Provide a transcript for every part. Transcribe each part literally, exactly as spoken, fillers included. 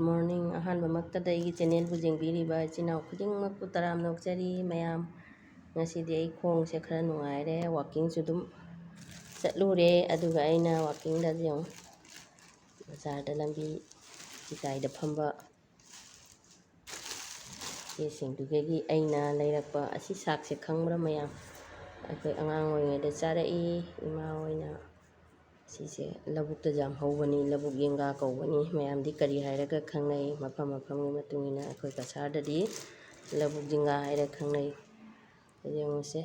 Morning꯫ ꯑꯍꯥꯟꯕꯃꯛꯇꯗ ꯑꯩꯒꯤ channelꯕꯨ ꯌꯦꯡꯕꯤꯔꯤꯕ ꯏꯆꯤꯟ ꯏꯅꯥꯎ ꯈꯨꯗꯤꯡꯃꯛꯄꯨ ꯇꯔꯥꯝꯅ ꯑꯣꯛꯆꯔꯤ꯫ ꯃꯌꯥꯝ, ꯉꯁꯤꯗꯤ ꯑꯩ ꯈꯣꯡꯁꯦ ꯈꯔ ꯅꯨꯡꯉꯥꯏꯔꯦ, walkingꯁꯨ ꯑꯗꯨꯝ ꯆꯠꯂꯨꯔꯦ꯫ ꯑꯗꯨꯒ ꯑꯩꯅ walkingꯗ ꯌꯦꯡꯉꯨ, ꯕꯖꯥꯔꯗ ꯂꯝꯕꯤ ꯆꯤꯇꯥꯏꯗ ꯐꯝꯕ ꯏꯆꯦꯁꯤꯡꯗꯨꯗꯒꯤ ꯑꯩꯅ ꯂꯩꯔꯛꯄ ꯑꯁꯤ ꯁꯥꯛꯁꯦ ꯈꯪꯕ꯭ꯔꯥ ꯃꯌꯥꯝ? ꯑꯩꯈꯣꯏ ꯑꯉꯥꯡ ꯑꯣꯏꯔꯤꯉꯩꯗ ꯆꯥꯔꯛꯏ꯫ ꯏꯃꯥ ꯍꯣꯏꯅ ꯁꯤꯁꯦ ꯂꯧꯕꯨꯛꯇ ꯌꯥꯝ ꯍꯧꯕꯅꯤ, ꯂꯧꯕꯨꯛ ꯌꯦꯡꯒꯥ ꯀꯧꯕꯅꯤ꯫ ꯃꯌꯥꯝꯗꯤ ꯀꯔꯤ ꯍꯥꯏꯔꯒ ꯈꯪꯅꯩ? ꯃꯐꯝ ꯃꯐꯝꯒꯤ ꯃꯇꯨꯡ ꯏꯟꯅ ꯑꯩꯈꯣꯏ ꯀꯁꯥꯔꯗꯗꯤ ꯂꯧꯕꯨꯛ ꯌꯦꯡꯒꯥ ꯍꯥꯏꯔ ꯈꯪꯅꯩ꯫ ꯌꯦꯡꯉꯨꯁꯦ꯫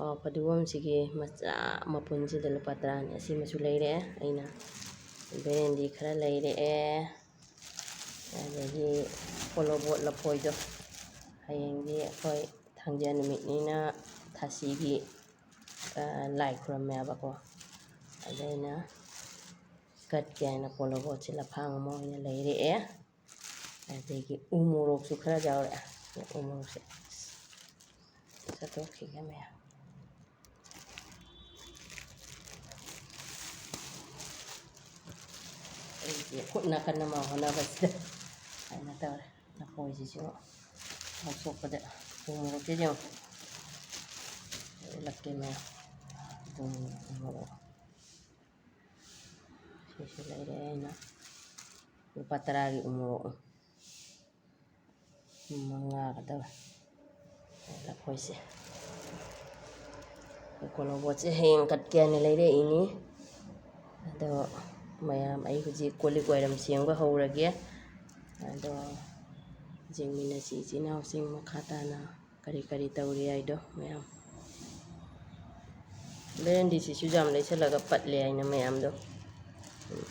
ꯑꯣ, ꯐꯗꯤꯒꯣꯝꯁꯤꯒꯤ ꯃꯆꯥ ꯃꯄꯨꯟꯁꯤꯗ ꯂꯨꯄꯥ ꯇꯔꯥꯅꯤ꯫ ꯑꯁꯤꯃꯁꯨ ꯂꯩꯔꯛꯑꯦ ꯑꯩꯅ꯫ ꯕꯦꯔꯦꯟꯗꯤ ꯈꯔ ꯂꯩꯔꯛꯑꯦ꯫ ꯑꯗꯒꯤ ꯀꯣꯂꯣꯕꯣꯠ ꯂꯐꯣꯏꯗꯣ, ꯍꯌꯦꯡꯗꯤ ꯑꯩꯈꯣꯏ ꯊꯥꯡꯖ ꯅꯨꯃꯤꯠꯅꯤꯅ ꯊꯥꯁꯤꯒꯤ, ꯑ, ꯂꯥꯏ ꯈꯨꯔꯝꯃꯦꯕꯀꯣ꯫ ꯑꯗ ꯑꯩꯅ ꯀꯠꯀꯦ ꯍꯥꯏꯅ ꯀꯣꯂꯣꯕꯣꯠꯁꯦ ꯂꯐꯥꯡ ꯑꯃ ꯑꯣꯏꯅ ꯂꯩꯔꯛꯑꯦ꯫ ꯑꯗꯒꯤ ꯎ ꯃꯣꯔꯣꯛꯁꯨ ꯈꯔ ꯌꯥꯎꯔꯛꯑꯦ꯫ ꯎ ꯃꯣꯔꯣꯛꯁꯦ ꯆꯥꯊꯣꯛꯈꯤꯒꯦ ꯃꯌꯥꯝ꯫ ꯑꯩꯁꯦ ꯈꯨꯠꯅ ꯀꯟꯅ ꯃꯥ ꯍꯣꯠꯅꯕꯁꯤꯗ ꯀꯩꯅꯣ ꯇꯧꯔꯦ꯫ ꯂꯐꯣꯏꯁꯤꯁꯨ ꯂꯧꯊꯣꯛꯄꯗ ꯎ ꯃꯣꯔꯣꯛꯁꯤꯁꯨ ꯌꯦꯡꯉꯨ꯫ ꯎꯠꯂꯛꯀꯦ ꯃꯌꯥꯝ꯫ ꯎ ꯃꯣꯔꯣꯛ꯫ ꯁꯤꯁꯨ ꯂꯩꯔꯦ ꯑꯩꯅ ꯂꯨꯄꯥ ꯇꯔꯥꯒꯤ ꯎ ꯃꯣꯔꯣꯛ ꯃꯉꯥꯒ ꯇꯧꯋꯦ꯫ ꯂꯐꯣꯏꯁꯦ꯫ ꯑꯩꯈꯣꯏ ꯀꯣꯂꯣꯕꯣꯠꯁꯦ ꯍꯌꯦꯡ ꯀꯠꯀꯦ ꯍꯥꯏꯅ ꯂꯩꯔꯛꯏꯅꯤ꯫ ꯑꯗꯣ ꯃꯌꯥꯝ, ꯑꯩ ꯍꯧꯖꯤꯛ ꯀꯣꯜ ꯂꯤꯛ ꯋꯥꯏꯔꯝ ꯁꯦꯡꯕ ꯍꯧꯔꯒꯦ꯫ ꯑꯗꯣ ꯌꯦꯡꯃꯤꯟꯅꯁꯤ ꯏꯆꯤꯟ ꯏꯅꯥꯎꯁꯤꯡ ꯃꯈꯥ ꯇꯥꯅ꯫ ꯀꯔꯤ ꯀꯔꯤ ꯇꯧꯔꯤ ꯍꯥꯏꯗꯣ ꯃꯌꯥꯝ꯫ ꯕꯦꯔꯦꯟꯗꯤꯁꯤꯁꯨ ꯌꯥꯝ ꯂꯩꯁꯜꯂꯒ ꯄꯠꯂꯦ ꯍꯥꯏꯅ ꯃꯌꯥꯝꯗꯣ꯫ ꯎꯝ,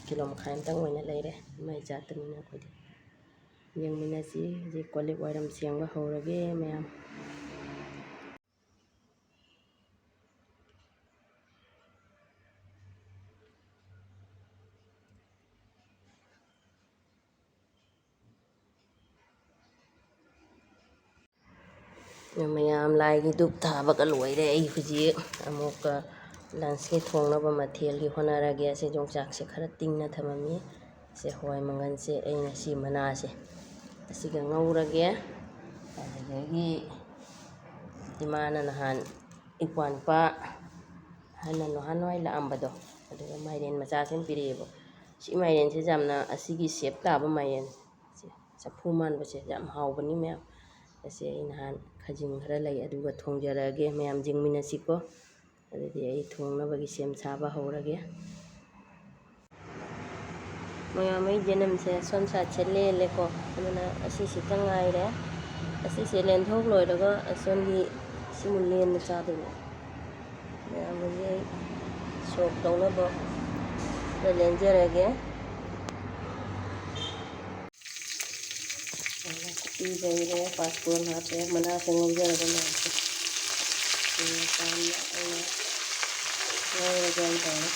ꯀꯤꯂꯣ ꯃꯈꯥꯏ ꯑꯝꯇꯪ ꯑꯣꯏꯅ ꯂꯩꯔꯦ꯫ ꯃꯥꯏ ꯆꯥꯠꯇꯅꯤꯅ ꯑꯩꯈꯣꯏꯗꯤ꯫ ꯌꯦꯡꯃꯤꯟꯅꯁꯤ꯫ ꯍꯧꯖꯤꯛ ꯀꯣꯜ ꯂꯤꯛ ꯋꯥꯏꯔꯝ ꯁꯦꯡꯕ ꯍꯧꯔꯒꯦ ꯃꯌꯥꯝ꯫ ꯃꯌꯥꯝ, ꯂꯥꯏꯒꯤ ꯙꯨꯞ ꯊꯥꯕꯒ ꯂꯣꯏꯔꯦ꯫ ꯑꯩ ꯍꯧꯖꯤꯛ ꯑꯃꯨꯛꯀ lunchꯀꯤ ꯊꯣꯡꯅꯕ ꯃꯊꯦꯜꯒꯤ ꯍꯣꯠꯅꯔꯒꯦ꯫ ꯑꯁꯤ ꯌꯣꯡꯆꯥꯛꯁꯦ ꯈꯔ ꯇꯤꯡꯅ ꯊꯝꯃꯝꯃꯤ꯫ ꯁꯦ, ꯍꯋꯥꯏ ꯃꯪꯒꯜꯁꯦ ꯑꯩꯅ ꯁꯤ ꯃꯅꯥꯁꯦ ꯑꯁꯤꯒ ꯉꯧꯔꯒꯦ꯫ ꯑꯗꯨꯗꯒꯤ ꯏꯃꯥꯅ ꯅꯍꯥꯟ ꯏꯄ꯭ꯋꯥ ꯅꯨꯄꯥ ꯍꯟꯅ ꯅꯍꯥꯟꯋꯥꯏ ꯂꯥꯛꯑꯝꯕꯗꯣ, ꯑꯗꯨꯒ ꯃꯥꯏꯔꯦꯟ ꯃꯆꯥꯁꯤ ꯑꯃ ꯄꯤꯔꯛꯑꯦꯕ꯫ ꯁꯤ ꯃꯥꯏꯔꯦꯟꯁꯦ ꯌꯥꯝꯅ, ꯑꯁꯤꯒꯤ shape ꯇꯥꯕ ꯃꯥꯏꯔꯦꯟ, ꯁꯦ, ꯆꯐꯨ ꯃꯥꯟꯕꯁꯦ ꯌꯥꯝ ꯍꯥꯎꯕꯅꯤ ꯃꯌꯥꯝ꯫ ꯑꯁꯦ, ꯑꯩ ꯅꯍꯥꯟ ꯈꯥꯖꯤꯡ ꯈꯔ ꯂꯩ, ꯑꯗꯨꯒ ꯊꯣꯡꯖꯔꯛꯑꯒꯦ, ꯃꯌꯥꯝ ꯌꯦꯡꯃꯤꯟꯅꯁꯤꯀꯣ꯫ ꯑꯗꯨꯗꯤ ꯑꯩ ꯊꯣꯡꯅꯕꯒꯤ ꯁꯦꯝ ꯁꯥꯕ ꯍꯧꯔꯒꯦ꯫ ꯃꯌꯥꯝ, ꯑꯩ ꯌꯦꯅꯝꯁꯦ ꯑꯁꯣꯝ sideꯁꯦ ꯂꯦꯜꯂꯦꯀꯣ, ꯑꯗꯨꯅ ꯑꯁꯤꯁꯤꯇ ꯉꯥꯏꯔꯦ꯫ ꯑꯁꯤꯁꯦ ꯂꯦꯟꯊꯣꯛ ꯂꯣꯏꯔꯒ ꯑꯁꯣꯝꯒꯤ ꯁꯤꯃꯨꯛ ꯂꯦꯟꯅ ꯆꯥꯗꯣꯏꯅꯦ꯫ ꯃꯌꯥꯝ, ꯍꯧꯖꯤꯛ ꯑꯩ ꯁꯣꯛ ꯇꯧꯅꯕ ꯈꯔ ꯂꯦꯟꯖꯔꯒꯦ꯫ ꯀꯣꯕꯤ ꯂꯩꯔꯦ, ꯄꯥꯁꯄꯣꯔꯟ ꯍꯥꯞꯄꯦ, ꯃꯅꯥꯁꯦ ꯉꯧꯖꯔꯒ ꯃꯌꯥꯝꯁꯦ꯫ ꯑꯗꯨꯒ ꯆꯥꯝꯅ ꯑꯩꯅ ꯉꯧꯔꯒꯦꯅ ꯇꯧꯔꯦ꯫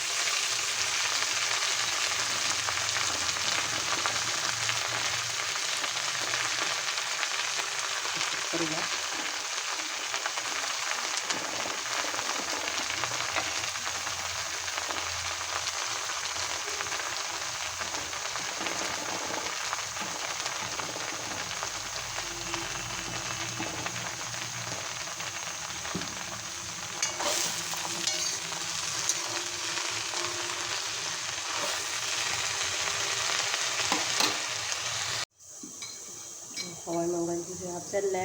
ꯍꯥꯞꯆꯜꯂꯦ꯫ ꯍꯋꯥꯏ ꯃꯪꯒꯜꯁꯤꯁꯨ ꯍꯥꯞꯆꯜꯂꯦ꯫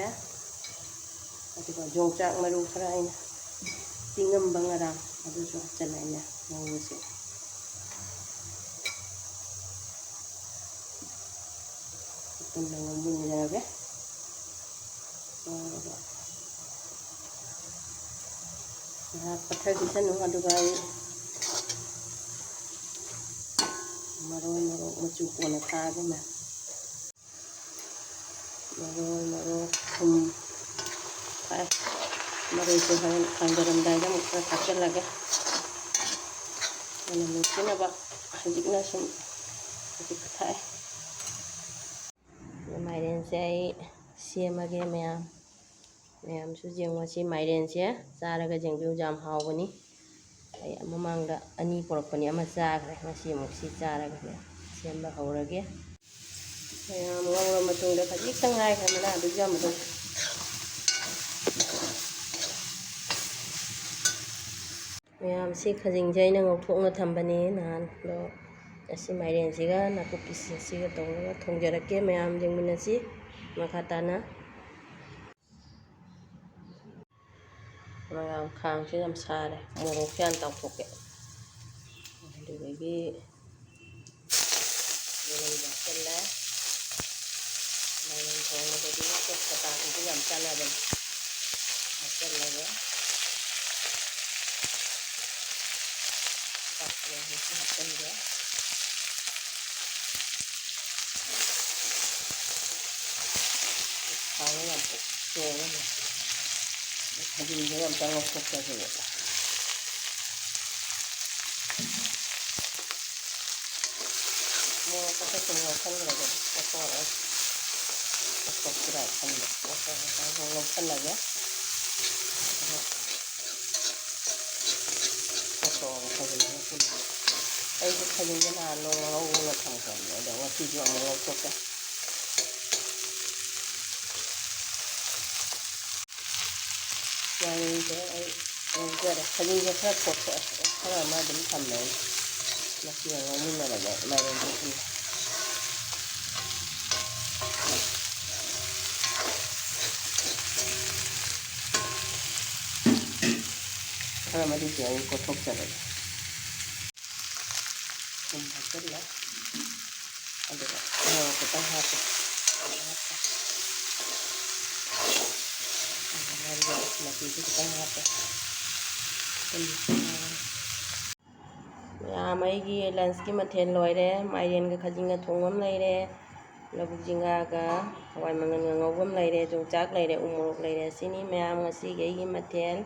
ꯑꯗꯨꯒ ꯌꯣꯡꯆꯥꯛ ꯃꯔꯨ ꯈꯔ ꯑꯩꯅ ꯇꯤꯡꯉꯝꯕ ꯉꯔꯥꯡ, ꯑꯗꯨꯁꯨ ꯍꯥꯞꯆꯜꯂꯦ ꯑꯩꯅ ꯉꯧꯕꯁꯦ꯫ ꯄꯨꯟꯅ ꯉꯧꯃꯤꯟꯅꯔꯒꯦ꯫ ꯉꯧꯔꯒ ꯉꯥꯏꯍꯥꯛ ꯄꯠꯊꯈꯤꯁꯅꯨ꯫ ꯑꯗꯨꯒ ꯑꯩ ꯃꯔꯣꯏ, ꯃꯔꯣꯛ ꯃꯆꯨ ꯀꯣꯟꯅ ꯊꯥꯛꯑꯒꯦ꯫ ꯃꯔꯣꯏ, ꯃꯔꯣꯛ, ꯊꯨꯝ ꯊꯥꯛꯑꯦ꯫ ꯃꯔꯣꯏꯁꯦ ꯍꯣꯔꯦꯟ ꯊꯥꯡꯗꯔꯝꯗꯥꯏꯗ ꯑꯃꯨꯛ ꯈꯔ ꯊꯥꯛꯆꯜꯂꯒꯦ꯫ ꯃꯅꯝ ꯅꯨꯡꯁꯤꯅꯕ ꯍꯧꯖꯤꯛꯅ ꯁꯨꯝ ꯍꯧꯖꯤꯛ ꯊꯥꯛꯑꯦ꯫ ꯃꯥꯏꯔꯦꯟꯁꯦ ꯑꯩ ꯁꯦꯝꯃꯒꯦ ꯃꯌꯥꯝ꯫ ꯃꯌꯥꯝꯁꯨ ꯌꯦꯡꯉꯣ, ꯁꯤ ꯃꯥꯏꯔꯦꯟꯁꯦ ꯆꯥꯔꯒ ꯌꯦꯡꯕꯤꯌꯨ, ꯌꯥꯝ ꯍꯥꯎꯕꯅꯤ꯫ ꯑꯩ ꯃꯃꯥꯡꯗ ꯑꯅꯤ ꯄꯨꯔꯛꯄꯅꯤ, ꯑꯃ ꯆꯥꯈ꯭ꯔꯦ, ꯉꯁꯤ ꯑꯃꯨꯛ ꯁꯤ ꯆꯥꯔꯒꯅꯦ꯫ ꯁꯦꯝꯕ ꯍꯧꯔꯒꯦ꯫ ꯃꯌꯥꯝ ꯉꯧꯔ ꯃꯇꯨꯡꯗ ꯈꯖꯤꯛꯇꯪ ꯉꯥꯏꯈ꯭ꯔꯦ ꯃꯅꯥꯗꯨ ꯌꯥꯝꯕꯗꯣ꯫ ꯃꯌꯥꯝꯁꯤ ꯈꯖꯤꯡꯁꯦ ꯑꯩꯅ ꯉꯧꯊꯣꯛꯅ ꯊꯝꯕꯅꯦ ꯅꯍꯥꯟꯗꯣ꯫ ꯑꯁꯤ ꯃꯥꯏꯔꯦꯟꯁꯤꯒ ꯅꯥꯀꯨꯞꯄꯤꯁꯤꯒ ꯇꯧꯔꯒ ꯊꯣꯡꯖꯔꯛꯀꯦ꯫ ꯃꯌꯥꯝ ꯌꯦꯡꯃꯤꯟꯅꯁꯤ ꯃꯈꯥ ꯇꯥꯅ꯫ ꯃꯌꯥꯝ ꯈꯥꯡꯁꯦ ꯌꯥꯝ ꯁꯥꯔꯦ, ꯃꯣꯔꯣꯛꯁꯦ ꯍꯥꯟꯅ ꯇꯥꯎꯊꯣꯛꯀꯦ꯫ ꯑꯗꯨꯗꯒꯤ ꯌꯦꯔꯨꯝ ꯍꯥꯞꯆꯤꯜꯂꯦ꯫ ꯃꯥꯏꯔꯦꯟ ꯊꯣꯡꯕꯗꯗꯤ ꯇꯦꯖꯄꯇꯥꯁꯤꯁꯨ ꯌꯥꯝ ꯆꯥꯟꯅꯕꯅꯤ꯫ ꯍꯥꯞꯆꯤꯜꯂꯒ ꯄꯥꯛꯄꯤꯗꯨꯁꯨ ꯍꯥꯞꯆꯤꯟꯒꯦ꯫ ꯊꯥꯎ ꯌꯥꯝ ꯆꯣꯡꯉꯦ꯫ ꯈꯥꯖꯤꯡꯁꯦ ꯑꯝꯇ ꯉꯧꯊꯣꯛꯆꯒꯦꯕ꯫ ꯃꯣꯔꯣꯛ ꯈꯛꯇ ꯁꯨꯝ ꯉꯧꯁꯟꯈ꯭ꯔꯒꯦ꯫ ꯉꯧꯊꯣꯛꯑꯔꯣꯏ꯫ ꯉꯧꯊꯣꯛꯁꯤꯔꯥ ꯈꯟꯕ꯫ ꯉꯧꯊꯣꯛꯑꯒ ꯉꯧꯁꯜꯂꯒꯦ꯫ ꯑꯗꯣ ꯉꯧꯊꯣꯛꯑꯒ ꯈꯥꯖꯤꯡꯁꯦ ꯄꯨꯟꯅ꯫ ꯑꯩꯁꯦ ꯈꯥꯖꯤꯡꯁꯦ ꯅꯍꯥꯟ ꯅꯣꯡꯃ ꯉꯧꯒꯦꯅ ꯊꯝꯈ꯭ꯔꯕꯅꯦ꯫ ꯑꯗꯣ ꯉꯁꯤꯁꯨ ꯑꯃꯨꯛ ꯉꯧꯊꯣꯛꯀꯦ꯫ ꯃꯥꯏꯔꯦꯟꯁꯦ ꯑꯩ ꯉꯧꯖꯔꯦ꯫ ꯈꯥꯖꯤꯡꯁꯦ ꯈꯔ ꯀꯣꯠꯊꯣꯛꯑꯦ꯫ ꯈꯔ ꯑꯃ ꯑꯗꯨꯝ ꯊꯝꯃꯦ ꯑꯩ꯫ ꯃꯁꯤꯒ ꯉꯧꯃꯤꯟꯅꯔꯒꯦ ꯃꯥꯏꯔꯦꯟꯁꯦ ꯄꯨꯟꯅ꯫ ꯈꯔ ꯑꯃꯗꯤ ꯁꯤ ꯑꯩ ꯀꯣꯠꯊꯣꯛꯆꯔꯒꯦ꯫ ꯊꯨꯝ ꯍꯥꯞꯆꯤꯜꯂꯦ꯫ ꯑꯗꯨꯒ ꯃꯣꯔꯣꯛ ꯈꯤꯇꯪ ꯍꯥꯞꯄꯦ꯫ ꯑꯗꯨꯒ ꯃꯔꯣꯏ ꯃꯄꯤꯁꯨ ꯈꯤꯇꯪ ꯍꯥꯞꯄꯦ꯫ ꯃꯌꯥꯝ, ꯑꯩꯒꯤ lunchꯀꯤ ꯃꯊꯦꯜ ꯂꯣꯏꯔꯦ꯫ ꯃꯥꯏꯔꯦꯟꯒ ꯈꯥꯖꯤꯡꯒ ꯊꯣꯡꯕ ꯑꯃ ꯂꯩꯔꯦ꯫ ꯂꯧꯕꯨꯛ ꯖꯤꯡꯒꯥꯒ ꯍꯋꯥꯏ ꯃꯪꯒꯟꯒ ꯉꯧꯕ ꯑꯃ ꯂꯩꯔꯦ꯫ ꯌꯣꯡꯆꯥꯛ ꯂꯩꯔꯦ꯫ ꯎ ꯃꯣꯔꯣꯛ ꯂꯩꯔꯦ꯫ ꯁꯤꯅꯤ ꯃꯌꯥꯝ ꯉꯁꯤꯒꯤ ꯑꯩꯒꯤ ꯃꯊꯦꯜ꯫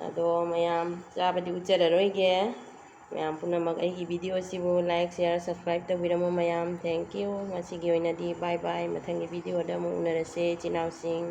ꯑꯗꯣ ꯃꯌꯥꯝ ꯆꯥꯕꯗꯤ ꯎꯠꯆꯔꯔꯣꯏꯒꯦ꯫ ꯃꯌꯥꯝ ꯄꯨꯝꯅꯃꯛ ꯑꯩꯒꯤ video ꯑꯁꯤꯕꯨ like, share, subscribe ꯇꯧꯕꯤꯔꯝꯃꯣ ꯃꯌꯥꯝ꯫ Thank you꯫ ꯉꯁꯤꯒꯤ ꯑꯣꯏꯅꯗꯤ bye bye꯫ ꯃꯊꯪꯒꯤ videoꯗ ꯑꯃꯨꯛ ꯎꯅꯔꯁꯦ ꯏꯆꯤꯟ ꯏꯅꯥꯎꯁꯤꯡ꯫